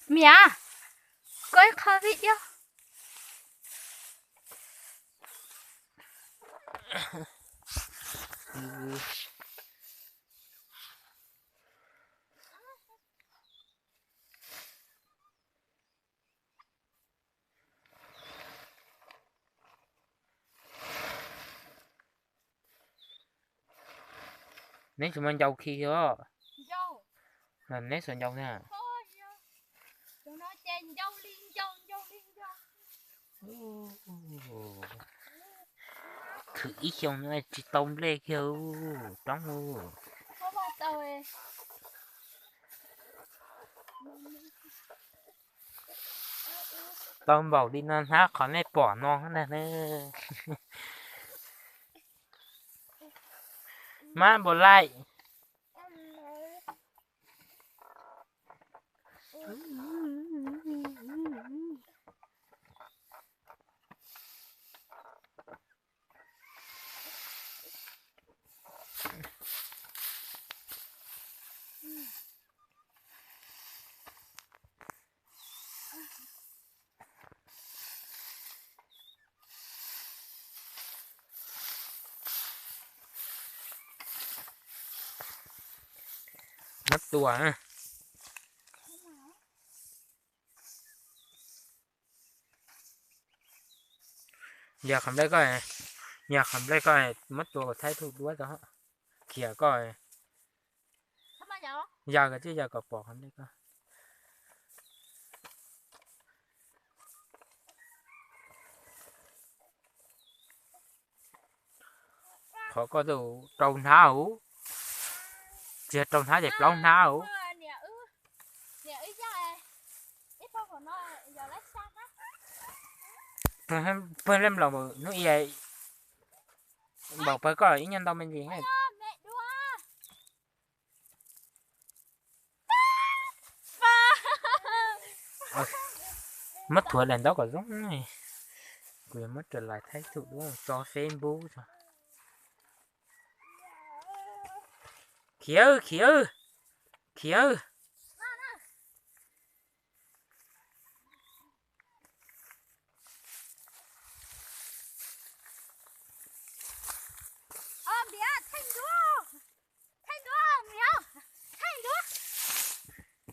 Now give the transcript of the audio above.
Miam, koj ib qho video. Neb tsis muaj ncau khi os. Neb xuas ncau thiab. Khwv ib xyoos tsis tau nplej kiag, roob. Tau npaum li no hnab qhov nej pom no na. Mab npua laij. Muab tua. Yog qhov nplej koj, yog qhov nplej koj, muab tua kom thaib tug duab tso, khiav koj. Yog koj tsis yog kom pom qhov nplej koj. Qhov koj tus rau hnab hauv, tsis yog rau hnab ces plaub hnab hauv. Pawg nplej nplaum hnub i npaum pawg koj ib nyuag ntau me ntsis. Muab thuav daim ntaub kom zoo. Kuv yuav muab raws lais thaib tug duab tso Facebook tso. Khiav, khiav, khiav.